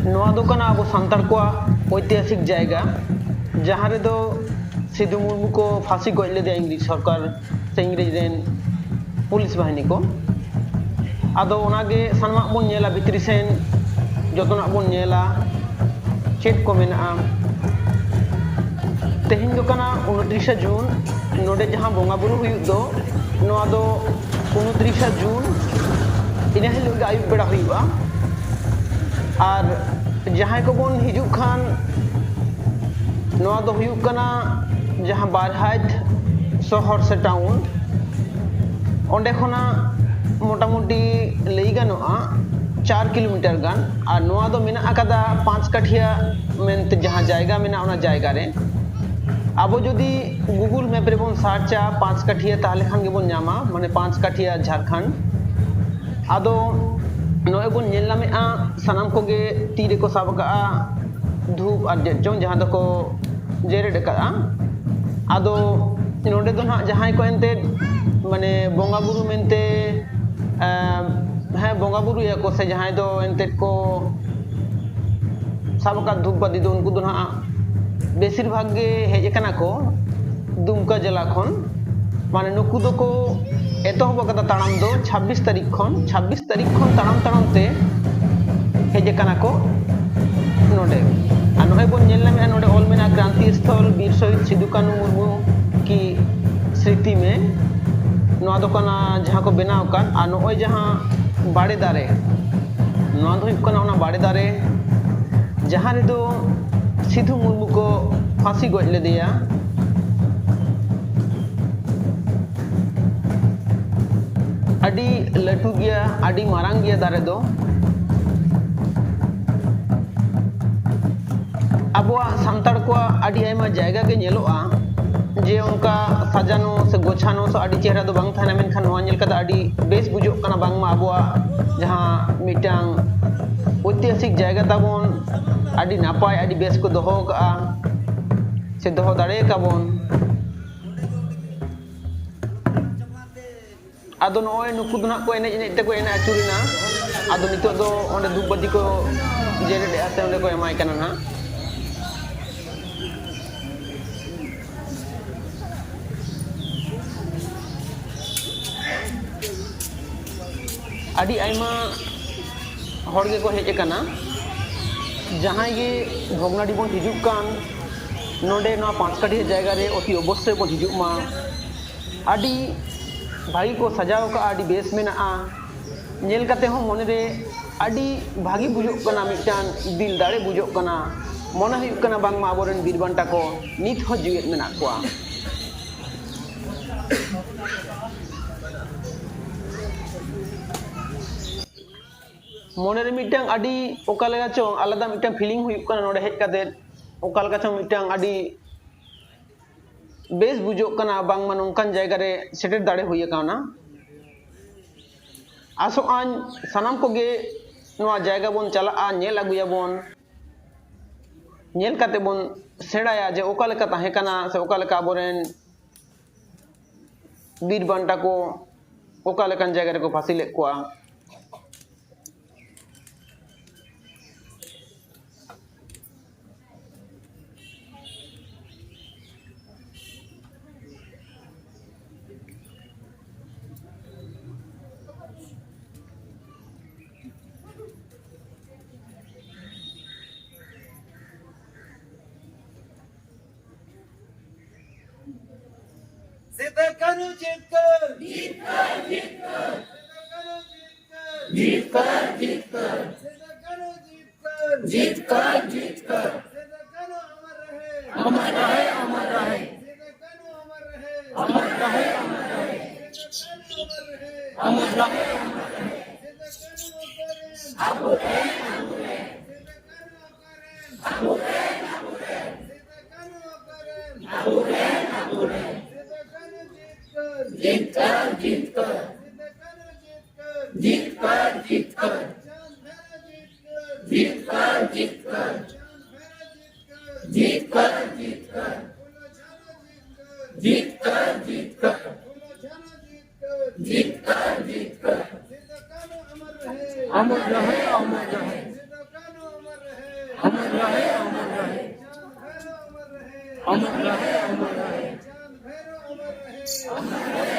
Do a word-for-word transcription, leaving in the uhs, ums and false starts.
ᱱᱚᱣᱟ ᱫᱚ ᱠᱟᱱᱟ ᱟᱵᱚ ᱥᱟᱱᱛᱟᱲ ᱠᱚᱣᱟᱜ ᱳᱭᱛᱤᱦᱟᱥᱤᱠ ᱡᱟᱭᱜᱟ, ᱡᱟᱦᱟᱸ ᱨᱮᱫᱚ ᱥᱤᱫᱷᱩ ᱢᱩᱨᱢᱩ ᱠᱚ ᱯᱷᱟᱸᱥᱤ ᱜᱚᱡ ᱞᱮᱫᱮᱭᱟ ᱤᱝᱨᱮᱡᱽ ᱥᱚᱨᱠᱟᱨ ᱥᱮ ᱤᱝᱨᱮᱡᱽ ᱨᱮᱱ ᱯᱩᱞᱤᱥ ᱵᱟᱦᱤᱱᱤ ᱠᱚ᱾ ᱟᱫᱚ ᱚᱱᱟᱜᱮ ᱥᱟᱱᱟᱢᱟᱜ ᱵᱚᱱ ᱧᱮᱞᱟ ᱵᱷᱤᱛᱨᱤ ᱥᱮᱱ, ᱡᱚᱛᱚᱱᱟᱜ ᱵᱚᱱ ᱧᱮᱞᱟ ᱪᱮᱫ ᱠᱚ ᱢᱮᱱᱟᱜᱼᱟ᱾ ᱛᱮᱦᱮᱧ ᱫᱚ ᱠᱟᱱᱟ ᱩᱱᱛᱨᱤᱥᱟ ᱡᱩᱱ, ᱱᱚᱰᱮ ᱡᱟᱦᱟᱸ ᱵᱚᱸᱜᱟ ᱵᱩᱨᱩ ᱦᱩᱭᱩᱜ ᱫᱚ, ᱱᱚᱣᱟ ᱫᱚ ᱩᱱᱛᱨᱤᱥᱟ ᱡᱩᱱ ᱤᱱᱟᱹ ᱦᱤᱞᱳᱜ ᱜᱮ ᱟᱹᱭᱩᱵ ᱵᱮᱲᱟ ᱦᱩᱭᱩᱜᱼᱟ᱾ ᱟᱨ ᱡᱟᱦᱟᱸᱭ ᱠᱚᱵᱚᱱ ᱦᱤᱡᱩᱜ ᱠᱷᱟᱱ, ᱱᱚᱣᱟ ᱫᱚ ᱦᱩᱭᱩᱜ ᱠᱟᱱᱟ ᱡᱟᱦᱟᱸ ᱵᱟᱨᱦᱟᱴ ᱥᱚᱦᱚᱨ ᱥᱮ ᱴᱟᱣᱩᱱ, ᱚᱸᱰᱮ ᱠᱷᱚᱱᱟᱜ ᱢᱚᱴᱟᱢᱩᱴᱤ ᱞᱟᱹᱭ ᱜᱟᱱᱚᱜᱼᱟ ᱪᱟᱨ ᱠᱤᱞᱳᱢᱤᱴᱟᱨ ᱜᱟᱱ᱾ ᱟᱨ ᱱᱚᱣᱟ ᱫᱚ ᱢᱮᱱᱟᱜ ᱟᱠᱟᱫᱟ ᱯᱟᱸᱪ ᱠᱟᱴᱷᱤᱭᱟ ᱢᱮᱱᱛᱮ ᱡᱟᱦᱟᱸ ᱡᱟᱭᱜᱟ ᱢᱮᱱᱟᱜᱼᱟ, ᱚᱱᱟ ᱡᱟᱭᱜᱟ ᱨᱮ᱾ ᱟᱵᱚ ᱡᱩᱫᱤ ᱜᱩᱜᱩᱞ ᱢᱮᱯ ᱨᱮᱵᱚᱱ ᱥᱟᱨᱪᱟ ᱯᱟᱸᱪ ᱠᱟᱴᱷᱤᱭᱟ, ᱛᱟᱦᱚᱞᱮ ᱠᱷᱟᱱ ᱜᱮᱵᱚᱱ ᱧᱟᱢᱟ, ᱢᱟᱱᱮ ᱯᱟᱸᱪ ᱠᱟᱴᱷᱤᱭᱟ ᱡᱷᱟᱲᱠᱷᱚᱸᱰ᱾ ᱟᱫᱚ ᱱᱚᱜᱼᱚᱭ ᱵᱚᱱ ᱧᱮᱞ ᱧᱟᱢᱮᱫᱼᱟ, ᱥᱟᱱᱟᱢ ᱠᱚᱜᱮ ᱛᱤ ᱨᱮᱠᱚ ᱥᱟᱵ ᱟᱠᱟᱫᱼᱟ ᱫᱷᱩᱯ ᱟᱨ ᱪᱮᱫ ᱪᱚᱝ, ᱡᱟᱦᱟᱸ ᱫᱚᱠᱚ ᱡᱮᱨᱮᱫ ᱟᱠᱟᱫᱼᱟ᱾ ᱟᱫᱚ ᱱᱚᱰᱮ ᱫᱚ ᱱᱟᱦᱟᱜ ᱡᱟᱦᱟᱸᱭ ᱠᱚ ᱮᱱᱛᱮᱫ ᱢᱟᱱᱮ ᱵᱚᱸᱜᱟ ᱵᱩᱨᱩ ᱢᱮᱱᱛᱮ, ᱮᱸ, ᱦᱮᱸ, ᱵᱚᱸᱜᱟ ᱵᱩᱨᱩᱭᱟᱠᱚ ᱥᱮ ᱡᱟᱦᱟᱸᱭ ᱫᱚ ᱮᱱᱛᱮᱫ ᱠᱚ ᱥᱟᱵ ᱟᱠᱟᱫ ᱫᱷᱩᱯ ᱵᱟᱹᱛᱤ ᱫᱚ, ᱩᱱᱠᱩ ᱫᱚ ᱱᱟᱦᱟᱜ ᱵᱮᱥᱤᱨ ᱵᱷᱟᱜᱽ ᱜᱮ ᱦᱮᱡ ᱟᱠᱟᱱᱟ ᱠᱚ ᱫᱩᱢᱠᱟ ᱡᱮᱞᱟ ᱠᱷᱚᱱ᱾ ᱢᱟᱱᱮ ᱱᱩᱠᱩ ᱫᱚᱠᱚ ᱮᱛᱚᱦᱚᱵ ᱟᱠᱟᱫᱟ ᱛᱟᱲᱟᱢ ᱫᱚ ᱪᱷᱟᱵᱵᱤᱥ ᱛᱟᱹᱨᱤᱠᱷ ᱠᱷᱚᱱ, ᱪᱷᱟᱵᱵᱤᱥ ᱛᱟᱹᱨᱤᱠᱷ ᱠᱷᱚᱱ ᱛᱟᱲᱟᱢ ᱛᱟᱲᱟᱢ ᱛᱮ ᱦᱮᱡ ᱟᱠᱟᱱᱟ ᱠᱚ ᱱᱚᱰᱮ᱾ ᱟᱨ ᱱᱚᱜᱼᱚᱭ ᱵᱚᱱ ᱧᱮᱞ ᱧᱟᱢᱮᱫᱼᱟ, ᱱᱚᱰᱮ ᱚᱞ ᱢᱮᱱᱟᱜᱼᱟ, ᱠᱨᱟᱱᱛᱤ ᱥᱛᱷᱚᱞ ᱵᱤᱨ ᱥᱚᱦᱤᱫ ᱥᱤᱫᱩ ᱠᱟᱹᱱᱦᱩ ᱢᱩᱨᱢᱩ ᱠᱤ ᱥᱨᱤᱛᱤ ᱢᱮ᱾ ᱱᱚᱣᱟ ᱫᱚ ᱠᱟᱱᱟ ᱡᱟᱦᱟᱸ ᱠᱚ ᱵᱮᱱᱟᱣ ᱟᱠᱟᱫ᱾ ᱟᱨ ᱱᱚᱜᱼᱚᱭ ᱡᱟᱦᱟᱸ ᱵᱟᱲᱮ ᱫᱟᱨᱮ, ᱱᱚᱣᱟ ᱫᱚ ᱦᱩᱭᱩᱜ ᱠᱟᱱᱟ ᱚᱱᱟ ᱵᱟᱲᱮ ᱫᱟᱨᱮ, ᱡᱟᱦᱟᱸ ᱨᱮᱫᱚ ᱥᱤᱫᱷᱩ ᱢᱩᱨᱢᱩ ᱠᱚ ᱯᱷᱟᱸᱥᱤ ᱜᱚᱡ ᱞᱮᱫᱮᱭᱟ᱾ ᱟᱹᱰᱤ ᱞᱟᱹᱴᱩ ᱜᱮᱭᱟ, ᱟᱹᱰᱤ ᱢᱟᱨᱟᱝ ᱜᱮᱭᱟ ᱫᱟᱨᱮ ᱫᱚ᱾ ᱟᱵᱚᱣᱟᱜ ᱥᱟᱱᱛᱟᱲ ᱠᱚᱣᱟᱜ ᱟᱹᱰᱤ ᱟᱭᱢᱟ ᱡᱟᱭᱜᱟ ᱜᱮ ᱧᱮᱞᱚᱜᱼᱟ ᱡᱮ ᱚᱱᱠᱟ ᱥᱟᱡᱟᱱᱚ ᱥᱮ ᱜᱳᱪᱷᱟᱱᱚ ᱥᱮ ᱟᱹᱰᱤ ᱪᱮᱦᱨᱟ ᱫᱚ ᱵᱟᱝ ᱛᱟᱦᱮᱱᱟ, ᱢᱮᱱᱠᱷᱟᱱ ᱱᱚᱣᱟ ᱧᱮᱞ ᱠᱟᱛᱮ ᱟᱹᱰᱤ ᱵᱮᱥ ᱵᱩᱡᱷᱟᱹᱜ ᱠᱟᱱᱟ, ᱵᱟᱝᱢᱟ ᱟᱵᱚᱣᱟᱜ ᱡᱟᱦᱟᱸ ᱢᱤᱫᱴᱟᱝ ᱳᱭᱛᱤᱦᱟᱥᱤᱠ ᱡᱟᱭᱜᱟ ᱛᱟᱵᱚᱱ ᱟᱹᱰᱤ ᱱᱟᱯᱟᱭ, ᱟᱹᱰᱤ ᱵᱮᱥ ᱠᱚ ᱫᱚᱦᱚ ᱟᱠᱟᱫᱼᱟ ᱥᱮ ᱫᱚᱦᱚ ᱫᱟᱲᱮ ᱟᱠᱟᱫ ᱵᱚᱱ᱾ ᱟᱫᱚ ᱱᱚᱜᱼᱚᱭ ᱱᱩᱠᱩ ᱫᱚ ᱱᱟᱦᱟᱜ ᱠᱚ ᱮᱱᱮᱡ ᱮᱱᱮᱡ ᱛᱮᱠᱚ ᱮᱱᱮᱡ ᱟᱹᱪᱩᱨᱮᱱᱟ᱾ ᱟᱫᱚ ᱱᱤᱛᱚᱜ ᱫᱚ ᱚᱸᱰᱮ ᱫᱷᱩᱯ ᱵᱟᱹᱛᱤ ᱠᱚ ᱡᱮᱨᱮᱫ ᱮᱫᱼᱟ ᱥᱮ ᱚᱸᱰᱮ ᱠᱚ ᱮᱢᱟᱭ ᱠᱟᱱᱟ ᱱᱟᱦᱟᱜ᱾ ᱟᱹᱰᱤ ᱟᱭᱢᱟ ᱦᱚᱲ ᱜᱮᱠᱚ ᱦᱮᱡ ᱟᱠᱟᱱᱟ᱾ ᱡᱟᱦᱟᱸᱭ ᱜᱮ ᱵᱷᱚᱜᱽᱱᱟᱰᱤ ᱵᱚᱱ ᱦᱤᱡᱩᱜ ᱠᱟᱱ, ᱱᱚᱰᱮ ᱱᱚᱣᱟ ᱯᱟᱸᱪᱠᱟᱹᱴᱷᱤᱭᱟᱹ ᱡᱟᱭᱜᱟ ᱨᱮ ᱚᱛᱤ ᱚᱵᱚᱥᱥᱳᱭ ᱵᱚᱱ ᱦᱤᱡᱩᱜ ᱢᱟ᱾ ᱟᱹᱰᱤ ᱵᱷᱟᱹᱜᱤ ᱠᱚ ᱥᱟᱡᱟᱣ ᱟᱠᱟᱫᱼᱟ, ᱟᱹᱰᱤ ᱵᱮᱥ ᱢᱮᱱᱟᱜᱼᱟ᱾ ᱧᱮᱞ ᱠᱟᱛᱮ ᱦᱚᱸ ᱢᱚᱱᱮ ᱨᱮ ᱟᱹᱰᱤ ᱵᱷᱟᱹᱜᱤ ᱵᱩᱡᱷᱟᱹᱜ ᱠᱟᱱᱟ, ᱢᱤᱫᱴᱟᱝ ᱫᱤᱞ ᱫᱟᱲᱮ ᱵᱩᱡᱷᱟᱹᱜ ᱠᱟᱱᱟ᱾ ᱢᱚᱱᱮ ᱦᱩᱭᱩᱜ ᱠᱟᱱᱟ ᱵᱟᱝᱢᱟ ᱟᱵᱚᱨᱮᱱ ᱵᱤᱨ ᱵᱟᱱᱴᱟ ᱠᱚ ᱱᱤᱛ ᱦᱚᱸ ᱡᱤᱣᱮᱫ ᱢᱮᱱᱟᱜ ᱠᱚᱣᱟ᱾ ᱢᱚᱱᱮᱨᱮ ᱢᱤᱫᱴᱟᱝ ᱟᱹᱰᱤ ᱚᱠᱟ ᱞᱮᱠᱟ ᱪᱚᱝ ᱟᱞᱟᱫᱟ ᱢᱤᱫᱴᱟᱝ feeling ᱦᱩᱭᱩᱜ ᱠᱟᱱᱟ ᱱᱚᱰᱮ ᱦᱮᱡ ᱠᱟᱛᱮ᱾ ᱚᱠᱟ ᱞᱮᱠᱟ ᱪᱚᱝ ᱢᱤᱫᱴᱟᱝ ᱟᱹᱰᱤ ᱵᱮᱥ ᱵᱩᱡᱷᱟᱹᱜ ᱠᱟᱱᱟ, ᱵᱟᱝᱢᱟ ᱱᱚᱝᱠᱟᱱ ᱡᱟᱭᱜᱟ ᱨᱮ ᱥᱮᱴᱮᱨ ᱫᱟᱲᱮ ᱦᱩᱭ ᱟᱠᱟᱱᱟ᱾ ᱟᱥᱚᱜ ᱟᱹᱧ ᱥᱟᱱᱟᱢ ᱠᱚᱜᱮ ᱱᱚᱣᱟ ᱡᱟᱭᱜᱟ ᱵᱚᱱ ᱪᱟᱞᱟᱜᱼᱟ, ᱧᱮᱞ ᱟᱹᱜᱩᱭᱟᱵᱚᱱ, ᱧᱮᱞ ᱠᱟᱛᱮ ᱵᱚᱱ ᱥᱮᱬᱟᱭᱟ ᱡᱮ ᱚᱠᱟ ᱞᱮᱠᱟ ᱛᱟᱦᱮᱸ ᱠᱟᱱᱟ ᱥᱮ ᱚᱠᱟ ᱞᱮᱠᱟ ᱟᱵᱚᱨᱮᱱ ᱵᱤᱨ ᱵᱟᱱᱴᱟ ᱠᱚ ᱚᱠᱟ ᱞᱮᱠᱟᱱ ᱡᱟᱭᱜᱟ ᱨᱮᱠᱚ ᱯᱷᱟᱹᱥᱤ ᱞᱮᱫ ᱠᱚᱣᱟ᱾ ᱥᱤᱫᱩ ᱠᱟᱹᱱᱦᱩ ᱡᱤᱛᱠᱟᱹᱨ᱾ ᱡᱤᱛᱠᱟᱹᱨ, ᱡᱤᱛᱠᱟᱹᱨ᱾ ᱥᱤᱫᱩ ᱠᱟᱹᱱᱦᱩ ᱡᱤᱛᱠᱟᱹᱨ᱾ ᱡᱤᱛᱠᱟᱹᱨ, ᱡᱤᱛᱠᱟᱹᱨ᱾ ᱥᱤᱫᱩ ᱠᱟᱹᱱᱦᱩ ᱡᱤᱛᱠᱟᱹᱨ᱾ ᱡᱤᱛᱠᱟᱹᱨ, ᱡᱤᱛᱠᱟᱹᱨ᱾ ᱥᱤᱫᱩ ᱠᱟᱹᱱᱦᱩ ᱚᱢᱚᱨ ᱨᱚᱦᱮ᱾ ᱚᱢᱚᱨ ᱨᱚᱦᱮ, ᱚᱢᱚᱨ ᱨᱚᱦᱮ᱾ ᱥᱤᱫᱩ ᱠᱟᱹᱱᱦᱩ ᱚᱢᱚᱨ ᱨᱚᱦᱮ᱾ ᱚᱢᱚᱨ ᱨᱚᱦᱮ, ᱚᱢᱚᱨ ᱨᱚᱦᱮ᱾ ᱥᱤᱫᱩ ᱠᱟᱹᱱᱦᱩ ᱚᱢᱚᱨ ᱨᱚᱦᱮ᱾ ᱚᱢᱚᱨ ᱨᱚᱦᱮ, ᱚᱢᱚᱨ ᱨᱚᱦᱮ᱾ ᱥᱤᱫᱩ ᱠᱟᱹᱱᱦᱩ ᱚᱠᱟᱨᱮ? ᱟᱵᱚᱨᱮᱱ, ᱟᱵᱚᱨᱮᱱ᱾ ᱥᱤᱫᱩ ᱠᱟᱹᱱᱦᱩ ᱚᱠᱟᱨᱮ? ᱟᱵᱚᱨᱮᱱ, ᱟᱵᱚᱨᱮᱱ᱾ ᱥᱤᱫᱩ ᱠᱟᱹᱱᱦᱩ ᱚᱠᱟᱨᱮ? ᱟᱵᱚᱨᱮᱱ, ᱟᱵᱚᱨᱮᱱ᱾ ᱥᱤᱫᱩ ᱠᱟᱹᱱᱦᱩ ᱡᱤᱛᱠᱟᱹᱨ᱾ ᱡᱤᱛᱠᱟᱹᱨ, ᱡᱤᱛᱠᱟᱹᱨ᱾ ᱥᱤᱫᱩ ᱠᱟᱹᱱᱦᱩ ᱡᱤᱛᱠᱟᱹᱨ᱾ ᱡᱤᱛᱠᱟᱹᱨ, ᱡᱤᱛᱠᱟᱹᱨ᱾ ᱪᱟᱸᱫᱽ ᱵᱷᱟᱭᱨᱟ ᱡᱤᱛᱠᱟᱹᱨ᱾ ᱡᱤᱛᱠᱟᱹᱨ, ᱡᱤᱛᱠᱟᱹᱨ᱾ ᱪᱟᱸᱫᱽ ᱵᱷᱟᱭᱨᱟ ᱡᱤᱛᱠᱟᱹᱨ᱾ ᱡᱤᱛᱠᱟᱹᱨ, ᱡᱤᱛᱠᱟᱹᱨ᱾ ᱯᱷᱩᱞᱳ ᱡᱷᱟᱱᱳ ᱡᱤᱛᱠᱟᱹᱨ᱾ ᱡᱤᱛᱠᱟᱹᱨ, ᱡᱤᱛᱠᱟᱹᱨ᱾ ᱯᱷᱩᱞᱳ ᱡᱷᱟᱱᱳ ᱡᱤᱛᱠᱟᱹᱨ᱾ ᱡᱤᱛᱠᱟᱹᱨ, ᱡᱤᱛᱠᱟᱹᱨ᱾ ᱥᱤᱫᱩ ᱠᱟᱹᱱᱦᱩ ᱚᱢᱚᱨ ᱨᱚᱦᱮ᱾ चांद भैरव अमर रहे।